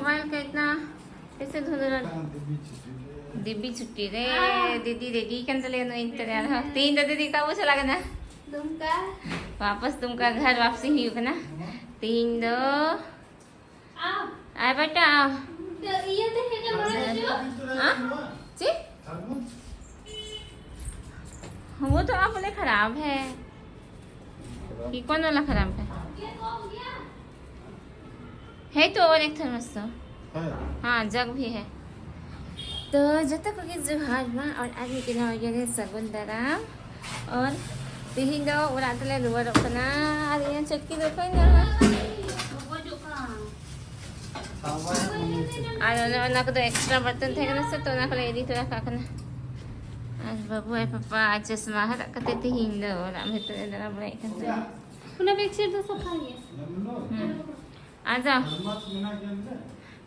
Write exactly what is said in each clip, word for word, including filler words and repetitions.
Mobile का इतना कैसे धुंधला? दीदी छुट्टी रे। दीदी छुट्टी रे। दीदी रेडी ᱠᱟᱱ ᱛᱟᱞᱮᱭᱟ ᱱᱚᱜᱼᱚᱭ ᱱᱤᱛᱚᱜ ᱨᱮ ᱟᱨᱦᱚᱸ᱾ ᱛᱮᱦᱮᱧ ᱫᱚ ᱫᱤᱫᱤ ᱚᱠᱟ ᱵᱚ ᱪᱟᱞᱟᱜ ᱠᱟᱱᱟ? ᱫᱩᱢᱠᱟ᱾ ᱣᱟᱯᱟᱥ ᱫᱩᱢᱠᱟ ᱜᱷᱟᱨ ᱣᱟᱯᱥᱤ ᱦᱩᱭᱩᱜ ᱠᱟᱱᱟ ᱛᱮᱦᱮᱧ ᱫᱚ᱾ ᱟᱭ ᱵᱮᱴᱟ, ᱟᱣ᱾ ᱤᱭᱟᱹ ᱛᱮ ᱦᱮᱡ ᱮᱱᱟ, ᱢᱚᱱᱮ ᱦᱚᱪᱚ᱾ ᱦᱮᱸ? ᱪᱮᱫ? वो तो आप बोले खराब है। ये कौन वाला खराब है? है तो और एक थर्मस तो। हाँ, जग भी है। तो ᱡᱚᱛᱚ ᱠᱚᱜᱮ ᱡᱚᱦᱟᱨ ᱢᱟ, ᱟᱨ ᱟᱨ ᱢᱤᱫ ᱫᱤᱱ ᱦᱚᱸ ᱥᱟᱹᱜᱩᱱ ᱫᱟᱨᱟᱢ᱾ ᱟᱨ ᱛᱤᱦᱤᱧ ᱫᱚ ᱚᱲᱟᱜ ᱛᱮᱞᱮ ᱨᱩᱣᱟᱹᱲᱚᱜ ᱠᱟᱱᱟ᱾ ᱟᱨ ᱤᱧᱟᱹᱜ ᱪᱟᱹᱴᱠᱤ ᱫᱚ ᱚᱠᱚᱭ ᱧᱟᱢᱟ? ᱟᱨ ᱚᱱᱮ ᱚᱱᱟ ᱠᱚᱫᱚ ᱮᱠᱥᱴᱨᱟ ᱵᱟᱨᱛᱚᱱ ᱛᱟᱦᱮᱸ ᱠᱟᱱᱟ ᱥᱮ, ᱛᱚ ᱚᱱᱟ ᱠᱚᱞᱮ ᱤᱫᱤ ᱛᱚᱨᱟ ᱠᱟᱜ ᱠᱟᱱᱟ᱾ ᱟᱨ ᱵᱟᱹᱵᱩ ᱟᱨ ᱯᱟᱯᱟ ᱟᱨ ᱪᱚᱥᱢᱟ ᱦᱚᱨᱚᱜ ᱠᱟᱛᱮ ᱛᱤᱦᱤᱧ ᱫᱚ ᱚᱲᱟᱜ ᱵᱷᱤᱛᱨᱤ ᱨᱮ ᱫᱟᱬᱟ ᱵᱟᱲᱟᱭᱮᱫ ᱠᱟᱱ ᱛᱟᱦᱮᱸᱱᱟ᱾ ᱚᱱᱟ ᱵᱮᱰᱥᱤᱴ ᱫᱚ ᱥᱟᱯᱷᱟ ᱜᱮᱭᱟ᱾ ᱦᱩᱸ᱾ ᱟᱡᱟᱣ᱾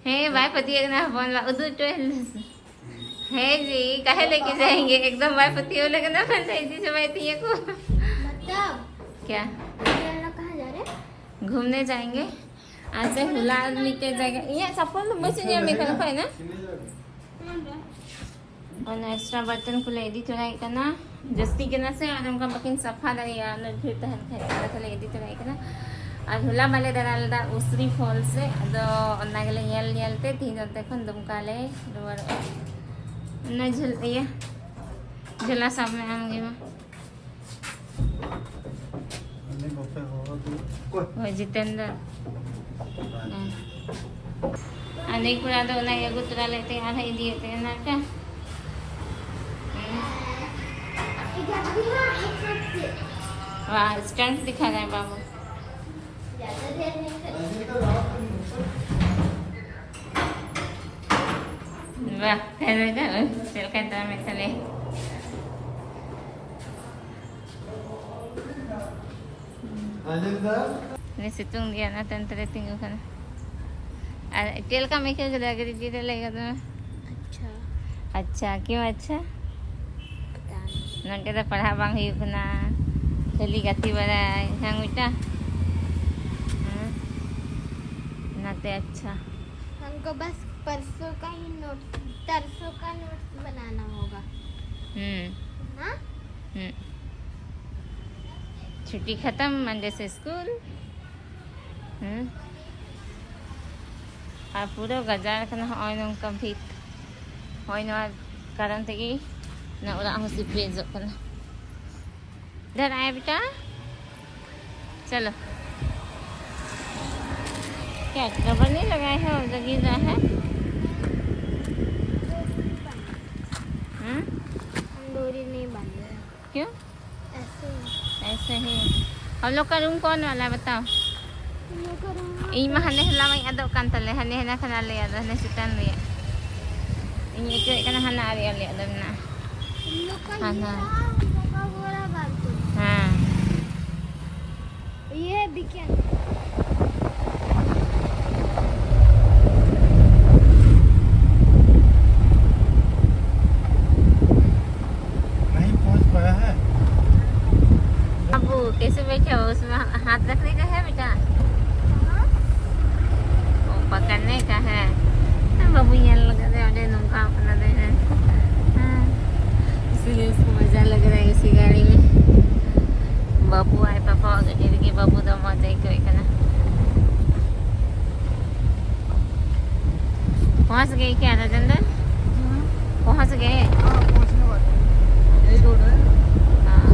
ᱦᱮᱸ, ᱵᱟᱭ ᱯᱟᱹᱛᱭᱟᱹᱜ ᱠᱟᱱᱟ ᱦᱚᱯᱚᱱ ᱵᱟ, ᱩᱫᱩᱜ ᱦᱚᱪᱚᱭ ᱞᱮ᱾ ᱦᱮᱸ ᱡᱤ, ᱠᱟᱦᱮ ᱞᱮᱠᱮ ᱡᱟᱭᱮᱸᱜᱮ? ᱮᱠᱫᱚᱢ ᱵᱟᱭ ᱯᱟᱹᱛᱭᱟᱹᱣ ᱞᱮ ᱠᱟᱱᱟ, ᱢᱮᱱᱫᱟ ᱤᱫᱤ ᱪᱟᱵᱟᱭ ᱛᱤᱧᱟᱹ ᱠᱚ᱾ मतलब? क्या? ये लोग कहाँ जा रहे हैं? घूमने जाएंगे। आज से हुला ᱢᱤᱫᱴᱮᱡ ᱡᱟᱭᱜᱟ, ᱤᱧᱟᱹᱜ ᱪᱟᱯᱚᱞ ᱫᱚ ᱵᱟᱹᱧ ᱧᱟᱢᱮ ᱠᱟᱱᱟ, ᱚᱠᱚᱭ ᱱᱟ? ᱚᱱᱟ ᱮᱠᱥᱴᱨᱟ ᱵᱟᱨᱛᱚᱱ ᱠᱚᱞᱮ ᱤᱫᱤ ᱛᱚᱨᱟᱭᱮᱫ ᱠᱟᱱᱟ, ᱡᱟᱹᱥᱛᱤ ᱠᱟᱱᱟ ᱥᱮ, ᱟᱨ ᱚᱱᱠᱟ ᱵᱟᱹᱠᱤᱱ ᱥᱟᱯᱷᱟ ᱫᱟᱲᱮᱭᱟᱜᱼᱟ, ᱩᱱᱟᱹᱜ ᱰᱷᱮᱨ ᱛᱟᱦᱮᱱ ᱠᱷᱟᱡ᱾ ᱚᱱᱟ ᱛᱮᱞᱮ ᱤᱫᱤ ᱛᱚᱨᱟᱭᱮᱫ ᱠᱟᱱᱟ᱾ ᱟᱨ ᱦᱚᱞᱟ ᱢᱟᱞᱮ ᱫᱟᱬᱟ ᱞᱮᱫᱟ ᱩᱥᱨᱤ ᱯᱷᱚᱞᱥ ᱨᱮ, ᱟᱫᱚ ᱚᱱᱟ ᱜᱮᱞᱮ ᱧᱮᱞ ᱧᱮᱞ ᱛᱮ ᱛᱤᱦᱤᱧ ᱚᱱᱛᱮ ᱠᱷᱚᱱ ᱫᱩᱢᱠᱟ ᱞᱮ ᱨᱩᱣᱟᱹᱲᱚᱜᱼᱟ᱾ ᱚᱱᱟ ᱡᱷᱟᱹᱞ ᱤᱭᱟᱹ ᱡᱷᱚᱞᱟ ᱥᱟᱵ ᱢᱮ ᱟᱢ ᱜᱮ ᱢᱟ᱾ ᱩᱱᱤ ᱵᱟᱯᱮ ᱦᱚᱦᱚ ᱟᱫᱮᱭᱟ? ᱚᱠᱚᱭ? ᱦᱳᱭ, ᱡᱤᱛᱮᱱᱫᱨ᱾ ᱦᱮᱸ᱾ ᱟᱨ ᱱᱩᱭ ᱠᱚᱲᱟ ᱫᱚ ᱚᱱᱟᱭ ᱟᱹᱜᱩ ᱛᱚᱨᱟ ᱞᱮᱫ ᱛᱮ ᱟᱨᱦᱚᱸ ᱤᱫᱤᱭᱮᱫ ᱛᱟᱦᱮᱱᱟ ᱚᱱᱟᱴᱟ᱾ ᱦᱮᱸ᱾ वाह, स्टैंड दिखा रहे हैं बाबू। वाह, है ना? चल के तो मैं चले। ᱩᱱᱤ ᱥᱤᱛᱩᱝ ᱜᱮᱭᱟ, ᱚᱱᱟᱛᱮ ᱱᱚᱛᱮ ᱨᱮ ᱛᱤᱸᱜᱩ ᱠᱟᱱᱟ᱾ ᱟᱨ ᱪᱮᱫ ᱞᱮᱠᱟᱢ ᱟᱹᱭᱠᱟᱹᱣ ᱠᱮᱫᱟ ᱜᱟᱹᱰᱤ ᱨᱮ ᱞᱟᱹᱭ ᱜᱚᱫ ᱢᱮ? अच्छा। अच्छा, क्यों अच्छा? पता नहीं। ᱱᱚᱸᱰᱮ ᱫᱚ ᱯᱟᱲᱦᱟᱜ ᱵᱟᱝ ᱦᱩᱭᱩᱜ ᱠᱟᱱᱟ, ᱠᱷᱟᱹᱞᱤ ᱜᱟᱛᱮ ᱵᱟᱲᱟᱭ, ᱦᱮᱸ ᱵᱮᱴᱟ? ᱦᱮᱸ? ᱚᱱᱟᱛᱮ ᱟᱪᱪᱷᱟ᱾ हमको बस परसों का ही नोट, तरसों का नोट्स बनाना होगा। हम्म। हाँ। हम्म। छुट्टी खत्म, मंडे से स्कूल। ᱦᱮᱸ᱾ ᱟᱨ ᱯᱩᱨᱟᱹ ᱜᱟᱡᱟᱲ ᱠᱟᱱᱟ, ᱦᱚᱸᱜᱼᱚᱭ ᱱᱚᱝᱠᱟ ᱵᱷᱤᱛ᱾ ᱦᱚᱸᱜᱼᱚᱭ ᱱᱚᱣᱟ ᱠᱟᱨᱚᱱ ᱛᱮᱜᱮ ᱱᱚᱣᱟ ᱚᱲᱟᱜ ᱦᱚᱸ ᱥᱤᱯᱮᱡᱚᱜ ᱠᱟᱱᱟ᱾ इधर आए बेटा, चलो। क्या डबल नहीं लगाए हो, जो गिर रहा है? हम्म? हम डोरी नहीं बांधे हैं। क्यों? ऐसे ही। ऐसे ही। हम लोग का रूम कौन वाला है, बताओ? हम लोग का रूम ᱤᱧ ᱢᱟ ᱦᱟᱱᱮ ᱦᱚᱞᱟ ᱢᱟᱧ ᱟᱫᱚᱜ ᱠᱟᱱ ᱛᱟᱞᱮ, ᱦᱟᱱᱮ ᱦᱮᱱᱟ ᱠᱷᱟᱱ ᱟᱞᱮᱭᱟᱜ ᱫᱚ, ᱦᱟᱱᱮ ᱪᱮᱛᱟᱱ ᱨᱮᱭᱟᱜ᱾ ᱤᱧ ᱟᱹᱭᱠᱟᱹᱣᱮᱫ ᱠᱟᱱᱟ ᱦᱟᱱᱟ ᱟᱨᱮ ᱟᱞᱮᱭᱟᱜ ᱫᱚ ᱢᱮᱱᱟᱜᱼᱟ᱾ हम लोग का ये हाँ, हाँ। रहा, हम लोग का वो रहा बालकनी। हाँ। ये है बिकेन। नहीं पहुंच पाया है। अब वो कैसे बैठे हो, उसमें हाथ रखने का है बेटा? वो पकड़ने का है। अब बाबू यहाँ लगा दे, अरे नौका अपना दे है। हाँ। इसीलिए उसको मजा लग रहा है इसी गाड़ी में। बाबू आए पापा और गाड़ी लेके बाबू दो मजा ही कोई करना। पहुंच गए क्या राजेंद्र? पहुंच गए। हाँ, पहुंचने वाले हैं। यही रोड है। हाँ।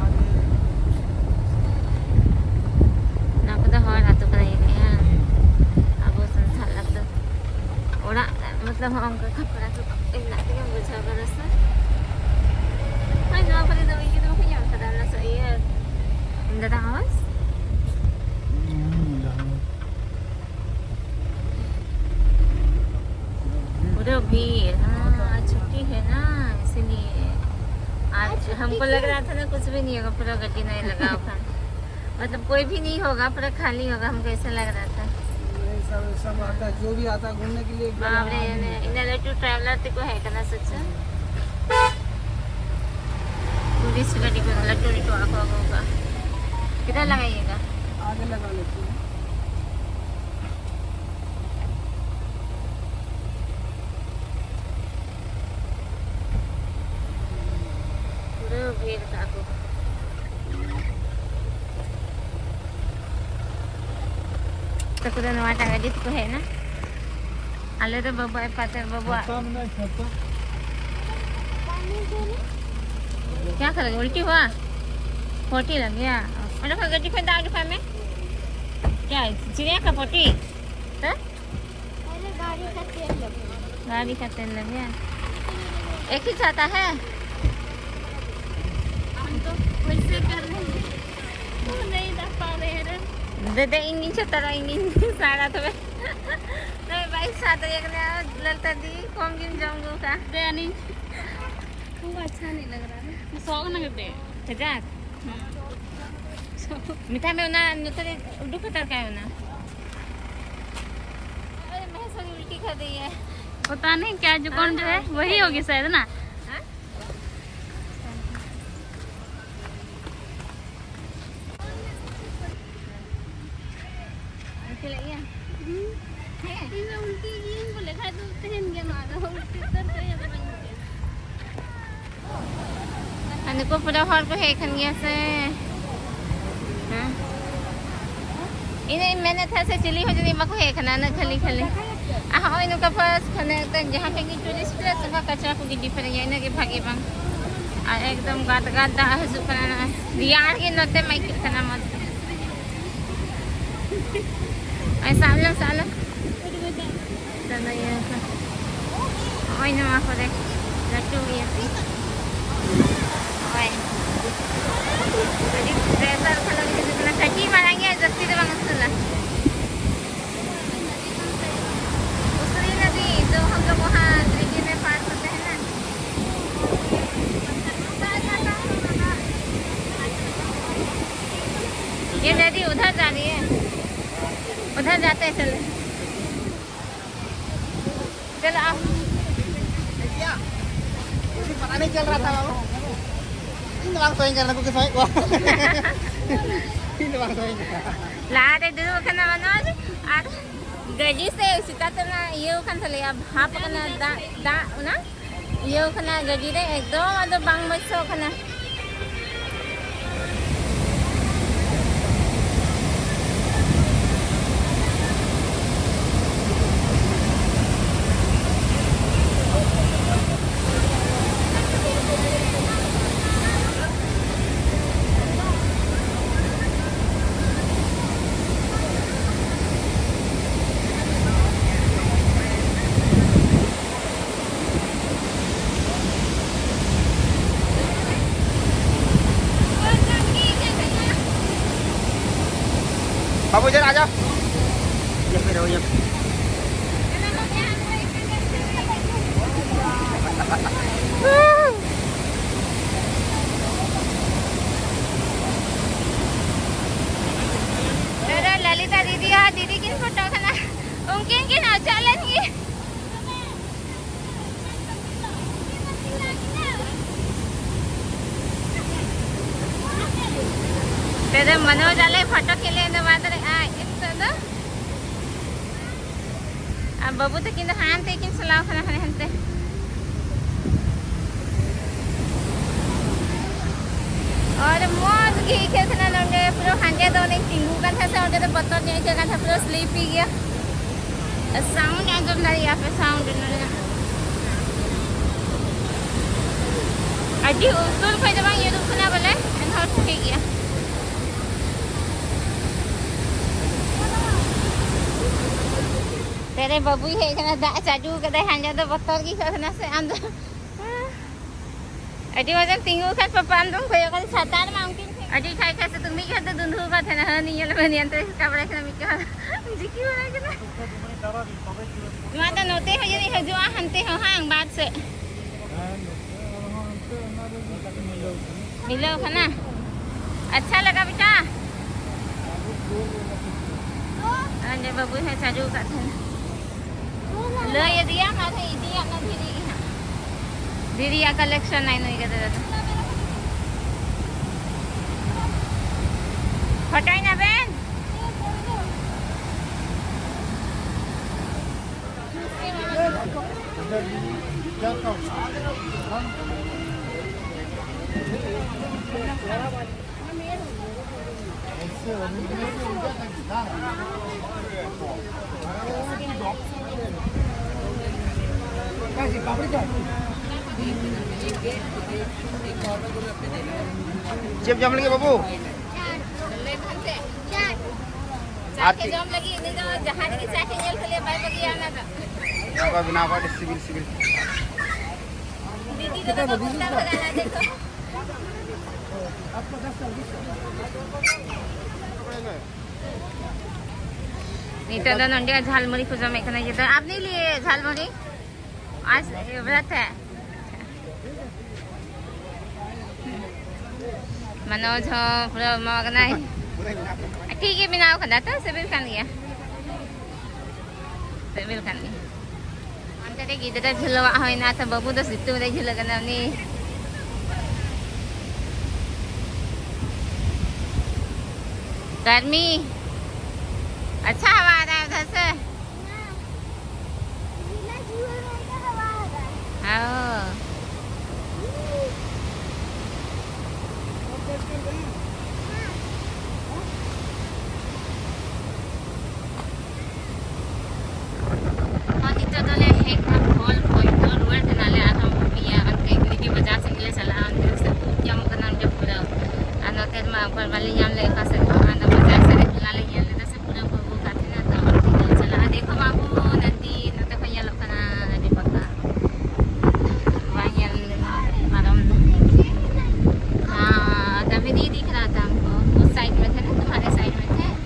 आगे। ᱚᱱᱟ ᱠᱚᱫᱚ ᱦᱚᱲ ᱟᱹᱛᱩ ᱠᱟᱱᱟ ᱡᱟᱹᱱᱤᱡ, ᱦᱮᱸ? ᱟᱵᱚ ᱥᱟᱱᱛᱟᱲ ᱟᱹᱛᱩ᱾ ᱚᱲᱟᱜ, ᱢᱚᱛᱞᱚᱵ, ᱦᱚᱸᱜᱼᱚ ᱱᱚᱝᱠᱟ ᱠᱷᱟᱯᱨᱟ ᱠᱚ ᱢᱮᱱᱟᱜ ᱛᱮᱜᱮᱢ ᱵᱩᱡᱷᱟᱹᱣ ᱠᱟᱫᱟ ᱥᱮ? ᱦᱳᱭ, ᱱᱚᱣᱟ ᱠᱚᱨᱮ ᱫᱚ ᱤᱭᱟᱹ ᱫᱚ ᱵᱟᱠᱚ ᱧᱟᱢ ᱠᱟᱫᱟ, ᱚᱱᱟ ᱥᱚ-, ᱤᱭᱟᱹ, ᱫᱟᱫᱟ ᱦᱟᱣᱥ? ᱦᱩᱸ, ᱫᱟᱫᱟ ᱦᱟᱣᱥ᱾ पूरा भीड़, हाँ, आज छुट्टी है ना, इसीलिए। आज आज छुट्टी हमको लग क्यों? रहा था ना, कुछ भी नहीं होगा, पूरा गड्डी नहीं लगा होगा। मतलब, कोई भी नहीं होगा, पूरा खाली होगा, हमको ऐसा लग रहा था। नहीं, सब, सब आता है, जो भी आता है घूमने के लिए, एक बार बाप रे, यहाँ आ ने, जाता है। इन्हें लट्टू ट्रैवलर ते को है करना सच। टूरिस्ट गाड़ी को लट्टू, लट्टू आको, आको होगा। किधर लगाइएगा? आगे लगा लेते हैं। ᱛᱟᱠᱚ ᱫᱚ ᱱᱚᱣᱟᱴᱟᱜ ᱜᱟᱹᱰᱤ ᱛᱮᱠᱚ ᱦᱮᱡ ᱮᱱᱟ᱾ ᱟᱞᱮ ᱫᱚ ᱵᱟᱹᱵᱩ ᱟᱡ ᱯᱟᱛᱮ ᱵᱟᱹᱵᱩᱣᱟᱜ᱾ ᱪᱷᱟᱛᱟ ᱢᱮᱱᱟᱜᱼᱟ, ᱪᱷᱟᱛᱟ᱾ क्या करेगा, उल्टी हुआ? पोटी लग गया। ᱚᱸᱰᱮ ᱠᱷᱚᱱ ᱜᱟᱹᱰᱤ ᱠᱷᱚᱱ ᱫᱟᱜ ᱩᱰᱩᱠᱟᱜ ᱢᱮ। क्या है, चिड़िया का पोटी? ᱦᱮᱸ? ᱜᱟᱹᱰᱤ ᱠᱷᱟᱹᱛᱤᱨ ᱞᱟᱹᱜᱤᱫ। ᱜᱟᱹᱰᱤ ᱠᱷᱟᱹᱛᱤᱨ ᱞᱟᱹᱜᱤᱫ। एक ही छाता है? हम तो वैसे कर रहे हैं। वो नहीं रख पा रहे हैं। दे दे, ᱤᱧ ᱜᱤᱧ ᱪᱷᱟᱛᱟᱨᱟ, ᱤᱧ ᱜᱤᱧ ᱥᱟᱲᱟ ᱛᱚᱵᱮ᱾ ᱱᱚᱜᱼᱚᱭ ᱵᱟᱭᱤᱥ ᱥᱟᱛ ᱨᱮ ᱠᱟᱱᱟ, ᱞᱟᱞᱛᱟ ᱫᱤ, ᱠᱚᱢ ᱜᱮᱢ ᱡᱚᱢ ᱟᱹᱜᱩ ᱠᱟᱜᱼᱟ। ᱫᱮ, ᱟᱹᱱᱤᱡ᱾ हमको अच्छा नहीं लग रहा है। ᱥᱚ ᱠᱟᱱᱟ ᱜᱮ ᱫᱮ᱾ ᱠᱟᱡᱟᱠ। ᱦᱩᱸ। ᱢᱮᱛᱟᱭ ᱢᱮ ᱚᱱᱟ ᱱᱚᱛᱮ ᱨᱮ ᱩᱰᱩᱠ ᱦᱟᱛᱟᱲ ᱠᱟᱭ ᱚᱱᱟ। अरे, महेश वाली उल्टी कर रही है। पता नहीं क्या जो कौन जो है, हाँ, वही होगी शायद ना। हाँ? ᱪᱮᱫ ᱞᱟᱹᱜᱤᱫ? ᱦᱮᱸ᱾ ᱤᱧ ᱫᱚ ᱩᱞᱴᱤ ᱜᱤᱭᱟᱹᱧ ᱵᱚᱞᱮ, ᱠᱷᱟᱡ ᱫᱚ ᱛᱟᱦᱮᱱ ᱜᱮᱭᱟ ᱱᱚᱣᱟ ᱫᱚ, ᱩᱞᱴᱤ ᱩᱛᱟᱹᱨ ᱫᱚ ᱤᱭᱟᱹ ᱫᱚ ᱵᱟᱹᱧ ᱵᱩᱡᱷᱟᱹᱣᱟ᱾ ᱟᱨ ᱱᱩᱠᱩ ᱯᱩᱨᱟᱹ ᱦᱚᱲ ᱠᱚ ᱦᱮᱡ ᱟᱠᱟᱱ ᱜᱮᱭᱟ ᱥᱮ? ᱦᱮᱸ᱾ ᱤᱧ ᱫᱚᱧ ᱢᱮᱱᱮᱫ ᱛᱟᱦᱮᱸᱫ ᱥᱮ ᱪᱤᱞᱤ ᱦᱚᱸ ᱡᱟᱹᱱᱤᱡ ᱵᱟᱠᱚ ᱦᱮᱡ ᱟᱠᱟᱱᱟ, ᱩᱱᱟᱹᱜ ᱠᱷᱟᱹᱞᱤ ᱠᱷᱟᱹᱞᱤ᱾ ᱟᱨ ᱦᱚᱸᱜᱼᱚᱭ ᱱᱚᱝᱠᱟ ᱯᱷᱟᱨᱥᱴ ᱠᱷᱚᱱᱮ ᱮᱠᱫᱚᱢ ᱡᱟᱦᱟᱸ ᱴᱷᱮᱱ ᱜᱮ ᱴᱩᱨᱤᱥᱴ ᱯᱞᱮᱥ, ᱚᱱᱠᱟ ᱠᱟᱪᱨᱟ ᱠᱚ ᱜᱤᱰᱤ ᱯᱮᱨᱮᱡᱟ, ᱤᱱᱟᱹᱜᱮ ᱵᱷᱟᱜᱮ ᱵᱟᱝ? ᱟᱨ ᱮᱠᱫᱚᱢ ᱜᱟᱫ ᱜᱟᱫ ᱫᱟᱜ ᱦᱤᱡᱩᱜ ᱠᱟᱱᱟ, ᱨᱮᱭᱟᱲ ᱜᱮ ᱱᱚᱛᱮ ᱢᱟ ᱟᱹᱭᱠᱟᱹᱜ ᱠᱟᱱᱟ ᱢᱚᱡᱽ ᱜᱮ᱾ ᱟᱭ, ᱥᱟᱵ ᱞᱮᱢ, ᱥᱟᱵ ᱞᱮᱢ᱾ ᱫᱟᱫᱟ ᱤᱭᱟᱹ ᱠᱚ᱾ ᱱᱚᱜᱼᱚᱭ ᱱᱚᱣᱟ ᱠᱚᱨᱮ ᱞᱟᱹᱴᱩ ᱜᱮᱭᱟ ᱠᱚ᱾ ᱱᱚᱜᱼᱚᱭ᱾ ᱟᱹᱰᱤ ᱵᱮᱥ ᱟᱨ ᱵᱷᱟᱞᱚ ᱜᱮ ᱦᱤᱡᱩᱜ ᱠᱟᱱᱟ᱾ ᱠᱟᱹᱴᱤᱡ ᱢᱟᱨᱟᱝ ᱜᱮᱭᱟ, ᱡᱟᱹᱥᱛᱤ ᱫᱚ ᱵᱟᱝ ᱩᱥᱩᱞᱟ᱾ ᱩᱥᱩᱞ ᱱᱚᱫᱤ, ᱫᱚ ᱦᱟᱢ ᱞᱳᱜ ᱣᱟᱦᱟᱸ ᱫᱤᱞᱞᱤ ᱢᱮ ᱯᱟᱨ ᱠᱟᱨᱛᱮ ᱦᱮᱸ ᱱᱟ। ये नदी उधर जा रही है, उधर जाते हैं, चलो। चलो आओ। मुझे पता नहीं चल रहा था बाबू। ᱤᱧ ᱫᱚ ᱵᱟᱝ ᱛᱚᱭᱤᱧ ᱠᱟᱱᱟ, ᱱᱩᱠᱩ ᱜᱮ ᱥᱟᱵᱮᱫ ᱠᱚᱣᱟ᱾ ᱤᱧ ᱫᱚ ᱵᱟᱝ ᱛᱚᱭᱤᱧ ᱠᱟᱱᱟ᱾ ᱞᱟᱦᱟᱨᱮ ᱫᱩᱲᱩᱵ ᱟᱠᱟᱱᱟ ᱢᱟᱱᱳᱡᱽ ᱟᱨ ᱜᱟᱹᱰᱤ ᱥᱮ ᱥᱮᱛᱟᱜ ᱛᱮ ᱚᱱᱟ ᱤᱭᱟᱹ ᱠᱟᱱ ᱛᱟᱞᱮᱭᱟ, ᱵᱷᱟᱯ ᱠᱟᱱᱟ ᱫᱟᱜ, ᱫᱟᱜ ᱚᱱᱟ ᱤᱭᱟᱹ ᱠᱟᱱᱟ ᱜᱟᱹᱰᱤ ᱨᱮ, ᱮᱠᱫᱚᱢ ᱟᱫᱚ ᱵᱟᱝ ᱢᱚᱡᱽ ᱥᱚ ᱠᱟᱱᱟ᱾ इधर आ जाओ। ये फिर हो, ये। ᱱᱚᱰᱮ ᱞᱟᱞᱤᱛᱟ ᱫᱤᱫᱤ ᱟᱨ ᱫᱤᱫᱤ ᱠᱤᱱ ᱯᱷᱳᱴᱳ ᱠᱟᱱᱟ᱾ ᱩᱱᱠᱤᱱ ᱠᱤᱱ ᱚᱪᱚᱜ ᱞᱮᱱ ᱜᱮ᱾ ᱛᱮᱫᱚ ᱢᱚᱱᱳᱡᱽ ᱟᱞᱮ ᱯᱷᱳᱴᱳ ᱠᱷᱮᱞ ᱮᱱ ᱫᱚ ᱵᱟᱫ ᱨᱮ ᱟᱡ ᱱᱤᱛᱚᱜ ᱫᱚ᱾ ᱟᱨ ᱵᱟᱹᱵᱩ ᱛᱟᱹᱠᱤᱱ ᱫᱚ ᱦᱟᱱᱛᱮ ᱠᱤᱱ ᱪᱟᱞᱟᱣ ᱠᱟᱱᱟ, ᱦᱟᱱᱮ ᱦᱟᱱᱛᱮ᱾ ᱟᱨ ᱢᱚᱡᱽ ᱜᱮ ᱟᱹᱭᱠᱟᱹᱜ ᱠᱟᱱᱟ ᱱᱚᱰᱮ, ᱯᱩᱨᱟᱹ ᱦᱟᱸᱰᱮ ᱫᱚ ᱚᱱᱮᱧ ᱛᱤᱸᱜᱩ ᱠᱟᱱ ᱛᱟᱦᱮᱸ ᱥᱮ, ᱚᱸᱰᱮ ᱫᱚ ᱵᱚᱛᱚᱨ ᱧᱚᱜ ᱟᱹᱭᱠᱟᱹᱜ ᱠᱟᱱ ᱛᱟᱦᱮᱸ, ᱯᱩᱨᱟᱹ ᱥᱞᱤᱯᱤ ᱜᱮᱭᱟ᱾ ᱥᱟᱣᱩᱱᱰ ᱟᱸᱡᱚᱢ ᱫᱟᱲᱮᱭᱟᱜᱼᱟ ᱯᱮ, ᱥᱟᱣᱩᱱᱰ ᱱᱚᱰᱮ᱾ ᱟᱹᱰᱤ ᱩᱥᱩᱞ ᱠᱷᱚᱡ ᱫᱚ ᱵᱟᱝ ᱧᱩᱨᱩᱜ ᱠᱟᱱᱟ ᱵᱚᱞᱮ, ᱮᱱᱦᱚᱸ ᱴᱷᱤᱠ ᱜᱮᱭᱟ᱾ ᱛᱮᱨᱮ ᱵᱟᱹᱵᱩᱭ ᱦᱮᱡ ᱠᱟᱱᱟ, ᱫᱟᱜ ᱪᱟᱰᱩ ᱠᱟᱫᱟᱭ, ᱦᱟᱸᱰᱮ ᱫᱚ ᱵᱚᱛᱚᱨ ᱜᱮ ᱟᱹᱭᱠᱟᱹᱜ ᱠᱟᱱᱟ ᱥᱮ ᱟᱢ ᱫᱚ? ᱟᱹᱰᱤ ᱢᱚᱡᱮᱢ ᱛᱤᱸᱜᱩ ᱠᱷᱟᱱ ᱯᱟᱯᱟ ᱟᱢ ᱫᱚᱢ ᱠᱚᱭᱚᱜ ᱠᱟᱱᱟ, ᱥᱟᱛᱟᱨ ᱢᱟ ᱩᱱᱠᱤᱱ ᱴᱷᱮᱱ᱾ ᱟᱹᱰᱤ ᱠᱷᱟᱭ ᱠᱷᱟᱭ ᱥᱤᱛᱩᱝ, ᱢᱤᱫ ᱜᱷᱟᱹᱲᱤᱡ ᱫᱚ ᱫᱩᱸᱫᱷᱩ ᱠᱟᱱ ᱛᱟᱦᱮᱱᱟ, ᱦᱟᱹᱱᱤ ᱧᱮᱞ ᱢᱮ, ᱱᱤᱭᱟᱹ ᱛᱮ ᱨᱟᱠᱟᱵ ᱵᱟᱲᱟᱭ ᱠᱟᱱᱟ, ᱢᱤᱫ ᱜᱷᱟᱹᱲᱤᱡ ᱡᱤᱠᱤ ᱵᱟᱲᱟᱭ ᱠᱟᱱᱟ᱾ ᱱᱚᱣᱟ ᱫᱚ ᱱᱚᱛᱮ ᱦᱚᱸ ᱡᱟᱹᱱᱤᱡ ᱦᱤᱡᱩᱜᱼᱟ, ᱦᱟᱱᱛᱮ ᱦᱚᱸ ᱦᱟᱝ, ᱵᱟᱨ ᱥᱮᱫ᱾ ᱢᱤᱞᱟᱹᱣ ᱠᱟᱱᱟ᱾ ᱟᱪᱪᱷᱟ ᱞᱟᱜᱟ ᱵᱮᱴᱟ᱾ ᱟᱨ ᱱᱩᱭ ᱵᱟᱹᱵᱩᱭ ᱦᱚᱸ ᱪᱟᱰᱚ ᱟᱠᱟᱫ ᱛᱟᱦᱮᱱᱟ᱾ ᱞᱟᱹᱭ ᱟᱫᱮᱭᱟᱢ ᱟᱨᱦᱚᱸ ᱤᱫᱤᱭᱟᱜ ᱢᱮ ᱫᱷᱤᱨᱤ ᱜᱮ ᱦᱟᱸᱜ᱾ ᱫᱷᱤᱨᱤᱭᱟᱜ ᱠᱟᱞᱮᱠᱥᱚᱱ ᱟᱭ ᱱᱩᱭ ᱜᱤᱫᱽᱨᱟᱹ ᱫᱚ᱾ ᱯᱷᱳᱴᱳᱭ ᱱᱟᱵᱮᱱ? ᱪᱮᱫ ᱡᱚᱢ ᱞᱟᱹᱜᱤᱫ ᱵᱟᱹᱵᱩ? ᱪᱟ ᱟᱨ ᱠᱮ ᱪᱮᱫ? ᱡᱚᱢ ᱞᱟᱹᱜᱤᱫ ᱩᱱᱤ ᱫᱚ ᱡᱟᱦᱟᱸ ᱨᱮᱜᱮ ᱪᱟ ᱠᱮ ᱧᱮᱞ ᱠᱷᱟᱹᱞᱤ ᱵᱟᱭ ᱵᱟᱹᱜᱤᱭᱟ ᱚᱱᱟ ᱫᱚ᱾ ᱱᱚᱣᱟ ᱠᱚ ᱵᱮᱱᱟᱣ ᱠᱚ ᱟᱹᱰᱤ ᱥᱤᱵᱤᱞ ᱥᱤᱵᱤᱞ᱾ ᱫᱤᱫᱤ ᱫᱚ ᱵᱟᱠᱚ ᱜᱩᱱᱰᱟ ᱵᱷᱟᱜᱟ ᱞᱟᱡᱮ ᱠᱚ᱾ ᱟᱯᱠᱟ ᱫᱟᱥ ᱛᱟᱨᱤᱠᱷ? ᱱᱤᱛᱚᱜ ᱫᱚ ᱱᱚᱰᱮ ᱡᱷᱟᱞᱢᱩᱲᱤ ᱠᱚ ᱡᱚᱢᱮᱫ ᱠᱟᱱᱟ᱾ ᱡᱮ ᱫᱚ ᱟᱯᱱᱮ ᱞᱤᱭᱮ ᱡᱷᱟᱞᱢᱩᱲᱤ ᱟᱡ ᱵᱨᱟᱛ ᱦᱮ᱾ ᱢᱟᱱᱳᱡᱽ ᱦᱚᱸ ᱯᱩᱨᱟᱹ ᱮᱢᱟ ᱠᱟᱱᱟᱭ᱾ ᱴᱷᱤᱠ ᱜᱮ ᱵᱮᱱᱟᱣ ᱠᱟᱫᱟ ᱛᱚ, ᱥᱤᱵᱤᱞ ᱠᱟᱱ ᱜᱮᱭᱟ᱾ ᱥᱤᱵᱤᱞ ᱠᱟᱱ ᱜᱮᱭᱟ᱾ ᱚᱱᱛᱮ ᱨᱮ ᱜᱤᱫᱽᱨᱟᱹ ᱡᱷᱩᱞᱟᱹᱣᱟᱜ ᱦᱚᱸ ᱦᱮᱱᱟᱜᱼᱟ, ᱛᱚ ᱵᱟᱹᱵᱩ ᱫᱚ ᱥᱤᱛᱩᱝ ᱨᱮ ᱡᱷᱩᱞᱟᱹᱜ ᱠᱟᱱᱟ ᱩᱱᱤ᱾ गर्मी। अच्छा हवा आ रहा है उधर से। हाँ। ᱟᱨ ᱱᱤᱛᱚᱜ ᱫᱚᱞᱮ ᱦᱮᱡ ᱮᱱᱟ ᱵᱷᱚᱞ ᱠᱷᱚᱡ ᱫᱚ ᱨᱩᱣᱟᱹᱲ ᱠᱟᱱᱟᱞᱮ᱾ ᱟᱨᱦᱚᱸ ᱤᱭᱟᱹ ᱚᱱᱛᱮ ᱜᱤᱞᱤᱰᱤ ᱵᱟᱡᱟᱨ ᱥᱮᱫ ᱜᱮᱞᱮ ᱪᱟᱞᱟᱜᱼᱟ, ᱚᱱᱛᱮ ᱥᱮ ᱩᱫ ᱧᱟᱢᱚᱜ ᱠᱟᱱᱟ ᱚᱸᱰᱮ ᱯᱩᱨᱟᱹ᱾ ᱟᱨ ᱱᱚᱛᱮ ᱨᱮᱢᱟ ᱚᱠᱚᱭ ᱵᱟᱞᱮ ᱧᱟᱢ ᱞᱮᱫ ᱚᱠᱟ ᱥᱮᱫ ᱦᱚᱸ, ᱟᱫᱚ ᱵᱟᱡᱟᱨ ᱥᱮᱫ ᱨᱮ ᱴᱷᱮᱞᱟ ᱞᱮ ᱧᱮᱞ ᱞᱮᱫᱟ ᱥᱮ ᱯᱩᱨᱟᱹ ᱠᱚ ᱟᱹᱜᱩ ᱠᱟᱜ ᱛᱟᱦᱮᱱᱟ, ᱛᱚ ᱚᱸᱰᱮ ᱜᱮᱞᱮ ᱪᱟᱞᱟᱜᱼᱟ᱾ ᱫᱮᱠᱷᱚ ᱵᱟᱹᱵᱩ ᱱᱟᱱᱫᱤ, ᱱᱚᱛᱮ ᱠᱷᱚᱱ ᱧᱮᱞᱚᱜ ᱠᱟᱱᱟ ᱟᱹᱰᱤ ᱯᱟᱛᱟ᱾ ᱵᱟᱝ ᱧᱮᱞ ᱞᱮᱱᱟ ᱯᱟᱨᱚᱢ ᱫᱚ᱾ ᱦᱮᱸ, ᱛᱟᱵᱷᱤ ᱫᱤᱫᱤ ᱠᱷᱟᱱᱟ ᱛᱟᱢ ᱠᱚ, ᱩᱥ ᱥᱟᱭᱤᱰ ᱢᱮ ᱛᱟᱦᱮᱱᱟ, ᱛᱩᱢᱦᱟᱨᱮ ᱥᱟᱭᱤᱰ ᱢᱮ ᱛᱟᱦᱮᱱᱟ᱾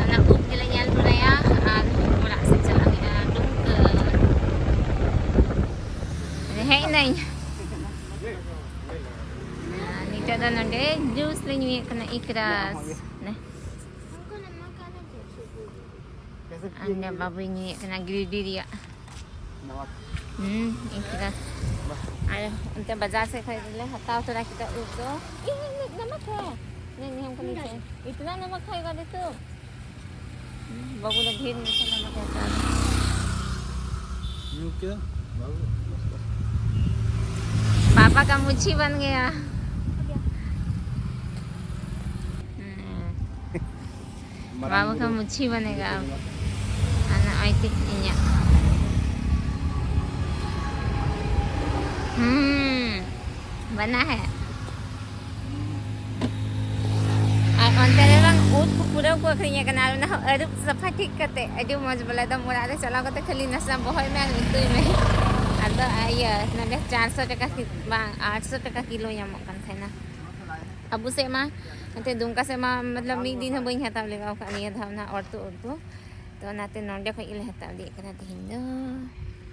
ᱚᱱᱟ ᱩᱵ ᱜᱮᱞᱮ ᱧᱮᱞ ᱵᱟᱲᱟᱭᱟ ᱟᱨ ᱚᱲᱟᱜ ᱥᱮᱫ ᱪᱟᱞᱟᱜ ᱦᱩᱭᱩᱜᱼᱟ᱾ ᱰᱩᱢᱠᱟᱹ᱾ ᱦᱮᱡ ᱮᱱᱟᱹᱧ᱾ ᱱᱤᱛᱚᱜ ᱫᱚ ᱱᱚᱰᱮ ᱡᱩᱥ ᱞᱮ ᱧᱩᱭᱮᱫ ᱠᱟᱱᱟ, ᱤᱠᱨᱟᱥ᱾ ᱱᱮ᱾ ᱚᱸᱰᱮ ᱵᱟᱵᱩᱭ ᱧᱩᱭᱮᱫ ᱠᱟᱱᱟ ᱜᱤᱨᱤᱰᱤ ᱨᱮᱭᱟᱜ᱾ ᱦᱩᱸ, ᱤᱠᱨᱟᱥ᱾ ᱟᱨ ᱚᱱᱛᱮ ᱵᱟᱡᱟᱨ ᱥᱮᱫ ᱠᱷᱚᱱ ᱞᱮ ᱦᱟᱛᱟᱣ ᱛᱚᱨᱟ ᱠᱮᱫᱟ ᱩᱵ ᱫᱚ᱾ ᱤᱧ ᱱᱟᱢᱟᱠ ᱦᱮ᱾ ᱱᱮ ᱱᱤᱭᱟᱢ ᱠᱟᱱᱟ ᱥᱮ? ᱤᱛᱱᱟ ᱱᱟᱢᱟᱠ ᱠᱷᱟᱭᱮᱜᱟ ᱨᱮ ᱛᱩᱢ? ᱵᱟᱹᱵᱩ ᱫᱚ ᱰᱷᱮᱨ ᱢᱮᱥᱟ ᱱᱟᱢᱟᱠ ᱮ ᱦᱟᱛᱟᱣ ᱫᱟ᱾ ᱧᱩ ᱠᱮᱫᱟ? ᱵᱟᱹᱵᱩ, ᱵᱟᱥ, ᱵᱟᱥ᱾ पापा का मुच्छी बन गया। ᱦᱮᱸ। ᱢᱟᱨᱟᱝ ᱵᱟᱹᱵᱩ ᱵᱩᱨᱩ ᱠᱟ ᱢᱩᱪᱷᱤ ᱵᱚᱱᱮᱜᱟ ᱟᱵ᱾ ᱟᱨ ᱱᱚᱜᱼᱚᱭ ᱛᱤᱧ ᱤᱧᱟᱹᱜ᱾ ᱦᱩᱸ, ᱵᱟᱱᱟ ᱦᱮ᱾ ᱟᱨ ᱚᱱᱛᱮ ᱨᱮ ᱵᱟᱝ ᱩᱫ ᱠᱚ ᱯᱩᱨᱟᱹ ᱠᱚ ᱟᱹᱠᱷᱨᱤᱧᱮᱫ ᱠᱟᱱᱟ, ᱟᱨ ᱚᱱᱟ ᱦᱚᱸ ᱟᱹᱨᱩᱵ ᱥᱟᱯᱷᱟ ᱴᱷᱤᱠ ᱠᱟᱛᱮ᱾ ᱟᱹᱰᱤ ᱢᱚᱡᱽ ᱵᱚᱞᱮ, ᱮᱠᱫᱚᱢ ᱚᱲᱟᱜ ᱨᱮ ᱪᱟᱞᱟᱣ ᱠᱟᱛᱮ ᱠᱷᱟᱹᱞᱤ ᱱᱟᱥᱮᱱᱟᱜ ᱵᱚᱦᱚᱭ ᱢᱮ ᱟᱨ ᱩᱛᱩᱭ ᱢᱮ᱾ ᱟᱫᱚ ᱤᱭᱟᱹ ᱱᱚᱰᱮ ᱪᱟᱨᱥᱚ ᱴᱟᱠᱟ ᱠᱤ-, ᱵᱟᱝ, ᱟᱴᱥᱚ ᱴᱟᱠᱟ ᱠᱤᱞᱳ ᱧᱟᱢᱚᱜ ᱠᱟᱱ ᱛᱟᱦᱮᱱᱟ᱾ ᱟᱵᱚ ᱥᱮᱫ ᱢᱟ ᱮᱱᱛᱮ ᱫᱩᱢᱠᱟ ᱥᱮᱫ ᱢᱟ ᱢᱚᱛᱞᱚᱵ ᱢᱤᱫ ᱫᱤᱱ ᱦᱚᱸ ᱵᱟᱹᱧ ᱦᱟᱛᱟᱣ ᱞᱮᱜᱟ ᱟᱠᱟᱫ ᱱᱤᱭᱟᱹ ᱫᱷᱟᱣ ᱱᱟᱜ ᱚᱨᱛᱩ ᱚᱨᱛᱩ᱾ ᱛᱚ ᱚᱱᱟᱛᱮ ᱱᱚᱰᱮ ᱠᱷᱚᱡ ᱜᱮᱞᱮ ᱦᱟᱛᱟᱣ ᱤᱫᱤᱭᱮᱫ ᱠᱟᱱᱟ ᱛᱮᱦᱮᱧ ᱫᱚ᱾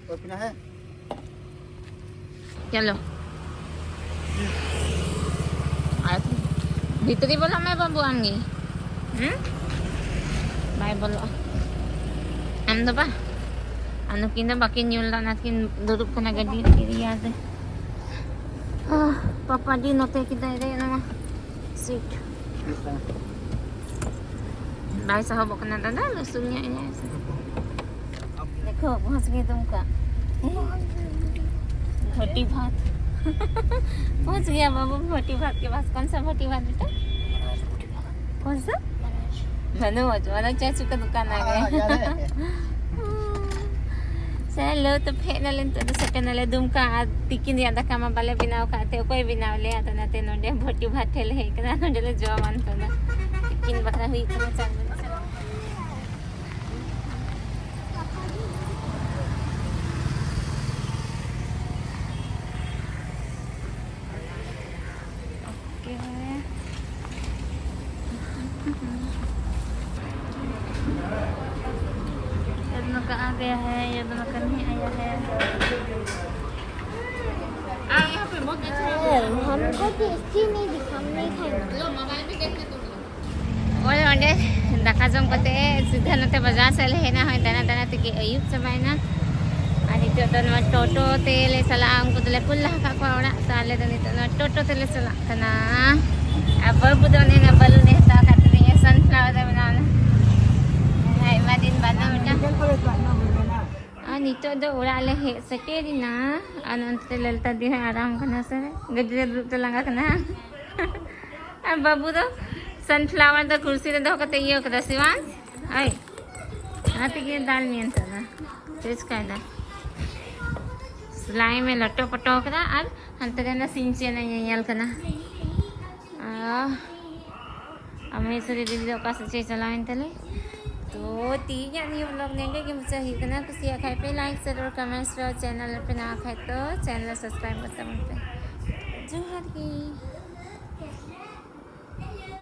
ᱚᱠᱚᱭ ᱯᱤᱱᱟ ᱦᱮ? ᱪᱚᱞᱚ᱾ ᱟᱨ ᱵᱷᱤᱛᱨᱤ ᱵᱚᱞᱚᱜ ᱢᱮ ᱵᱟᱹᱵᱩ ᱟᱢᱜᱮ᱾ ᱦᱩᱸ? ᱵᱟᱭ ᱵᱚᱞᱚᱜᱼᱟ᱾ ᱟᱢ ᱫᱚ ᱵᱟ? ᱟᱨ ᱱᱩᱠᱤᱱ ᱫᱚ ᱵᱟᱹᱠᱤᱱ ᱧᱩ ᱞᱮᱫᱟ, ᱚᱱᱟᱛᱮᱠᱤᱱ ᱫᱩᱲᱩᱵ ᱠᱟᱱᱟ ᱜᱟᱹᱰᱤ ᱨᱮᱭᱟᱲ ᱨᱮ᱾ ᱟᱦ, ᱯᱟᱯᱟ ᱟᱹᱰᱤ ᱱᱚᱛᱮ ᱠᱮᱫᱟᱭ ᱨᱮ ᱱᱚᱣᱟ ᱥᱤᱴ᱾ ᱵᱟᱭ ᱥᱟᱦᱚᱵᱚᱜ ᱠᱟᱱᱟ ᱫᱟᱫᱟ, ᱞᱩᱥᱩ ᱧᱚᱜ ᱮᱱᱟᱭ ᱥᱮ᱾ ᱫᱮᱠᱷᱳ, ᱯᱚᱦᱚᱸᱪ ᱜᱮ ᱫᱩᱢᱠᱟ᱾ भोटी भात। पहुंच गया बाबू भोटी भात के पास। कौन सा भोटी भात बेटा? कौन सा? मनोज, मनोज चाचू का दुकान आ गया। ᱪᱚᱞᱚ, ᱛᱚ ᱯᱷᱮᱡ ᱱᱟᱞᱮ, ᱱᱤᱛᱚᱜ ᱫᱚ ᱥᱮᱴᱮᱨ ᱱᱟᱞᱮ ᱫᱩᱢᱠᱟ᱾ ᱟᱨ ᱛᱤᱠᱤᱱ ᱨᱮᱭᱟᱜ ᱫᱟᱠᱟ ᱢᱟ ᱵᱟᱞᱮ ᱵᱮᱱᱟᱣ ᱟᱠᱟᱫ ᱛᱮ, ᱚᱠᱚᱭ ᱵᱮᱱᱟᱣ ᱞᱮᱭᱟ? ᱟᱫᱚ ᱚᱱᱟᱛᱮ ᱱᱚᱰᱮ ᱵᱷᱚᱴᱤ ᱵᱷᱟᱴ ᱴᱷᱮᱡ ᱞᱮ ᱦᱮᱡ ᱟᱠᱟᱱᱟ, ᱱᱚᱰᱮ ᱞᱮ ᱡᱚᱢᱟ ᱱᱤᱛᱚᱜ ᱫᱚ᱾ ᱛᱤᱠᱤᱱ ᱵᱟᱠᱷᱨᱟ ᱦᱩᱭᱩᱜ ᱠᱟᱱᱟ ᱪᱟᱨ ᱵᱟᱡᱮ᱾ ये दोनों का आ गया है, ये दोनों का नहीं आया है। हमको टेस्टी नहीं दिखा, हम नहीं खाएंगे। ᱱᱚᱜᱼᱚᱭ ᱚᱸᱰᱮ ᱫᱟᱠᱟ ᱡᱚᱢ ᱠᱟᱛᱮ ᱥᱤᱫᱷᱟᱹ ᱱᱚᱛᱮ ᱵᱟᱡᱟᱨ ᱥᱮᱫ ᱞᱮ ᱦᱮᱡ ᱮᱱᱟ᱾ ᱦᱚᱸᱜᱼᱚᱭ ᱫᱟᱬᱟ ᱫᱟᱬᱟ ᱛᱮᱜᱮ ᱟᱹᱭᱩᱵ ᱪᱟᱵᱟᱭᱮᱱᱟ᱾ ᱟᱨ ᱱᱤᱛᱚᱜ ᱫᱚ ᱱᱚᱣᱟ ᱴᱳᱴᱳ ᱛᱮᱞᱮ ᱪᱟᱞᱟᱜᱼᱟ᱾ ᱩᱱᱠᱩ ᱫᱚᱞᱮ ᱠᱩᱞ ᱞᱟᱦᱟ ᱠᱟᱜ ᱠᱚᱣᱟ ᱚᱲᱟᱜ᱾ ᱛᱚ ᱟᱞᱮ ᱫᱚ ᱱᱤᱛᱚᱜ ᱱᱚᱣᱟ ᱴᱳᱴᱳ ᱛᱮᱞᱮ ᱪᱟᱞᱟᱜ ᱠᱟᱱᱟ᱾ ᱟᱨ ᱵᱟᱹᱵᱩ ᱫᱚ ᱚᱱᱮ ᱚᱱᱟ ᱵᱟᱞᱩᱱ ᱮ ᱦᱟᱛᱟᱣ ᱟᱠᱟᱫ ᱛᱟᱞᱤᱧᱟ, sunflower ᱮ ᱵᱮᱱᱟᱣ ᱮᱱᱟ᱾ ᱟᱭᱢᱟ ᱫᱤᱱ ᱵᱟᱫ ᱢᱤᱫᱴᱟᱝ᱾ ᱟᱨ ᱱᱤᱛᱚᱜ ᱫᱚ ᱚᱲᱟᱜ ᱞᱮ ᱦᱮᱡ ᱥᱮᱴᱮᱨ ᱮᱱᱟ᱾ ᱟᱨ ᱱᱚᱱᱛᱮ ᱞᱟᱞᱛᱟ ᱫᱤ ᱦᱚᱸ ᱟᱨᱟᱢ ᱠᱟᱱᱟ ᱥᱮ, ᱜᱟᱹᱰᱤ ᱨᱮ ᱫᱩᱲᱩᱵ ᱛᱮ ᱞᱟᱸᱜᱟ ᱠᱟᱱᱟ᱾ ᱟᱨ ᱵᱟᱹᱵᱩ ᱫᱚ sunflower ᱫᱚ ᱠᱩᱨᱥᱤ ᱨᱮ ᱫᱚᱦᱚ ᱠᱟᱛᱮ ᱤᱭᱟᱹ ᱠᱟᱫᱟ ᱥᱤᱣᱟᱱᱥ᱾ ᱦᱳᱭ, ᱚᱱᱟ ᱛᱮᱜᱮ ᱫᱟᱞ ᱢᱮ ᱱᱤᱛᱚᱜ ᱫᱚ᱾ ᱪᱮᱫ ᱪᱤᱠᱟᱭᱫᱟ? ᱥᱤᱞᱟᱭ ᱢᱮ ᱞᱚᱴᱚ ᱯᱚᱴᱚ ᱠᱟᱫᱟ ᱟᱨ ᱦᱟᱱᱛᱮ ᱨᱮ ᱚᱱᱟ ᱥᱤᱧ ᱪᱮᱱ ᱧᱮᱧᱮᱞ ᱠᱟᱱᱟ᱾ ᱟᱨ ᱟᱨ ᱢᱚᱦᱮᱥᱣᱚᱨᱤ ᱫᱤᱫᱤ ᱫᱚ ᱚᱠᱟ ᱥᱮᱫ ᱪᱚᱭ ᱪᱟᱞᱟᱣᱮᱱ ᱛᱟᱞᱮ᱾ ᱛᱚ ᱛᱮᱦᱮᱧᱟᱜ ᱱᱤᱭᱟᱹ vlog ᱱᱚᱸᱰᱮ ᱜᱮ ᱢᱩᱪᱟᱹᱫ ᱦᱩᱭᱩᱜ ᱠᱟᱱᱟ᱾ ᱠᱩᱥᱤᱭᱟᱜ ᱠᱷᱟᱡ ᱯᱮ like, share ᱟᱨ comments ᱯᱮ, channel ᱨᱮᱯᱮ ᱱᱟᱣᱟ ᱠᱷᱟᱡ ᱛᱚ channel subscribe ᱠᱟᱛᱟᱵᱚᱱ ᱯᱮ᱾ ᱡᱚᱦᱟᱨ ᱜᱮ᱾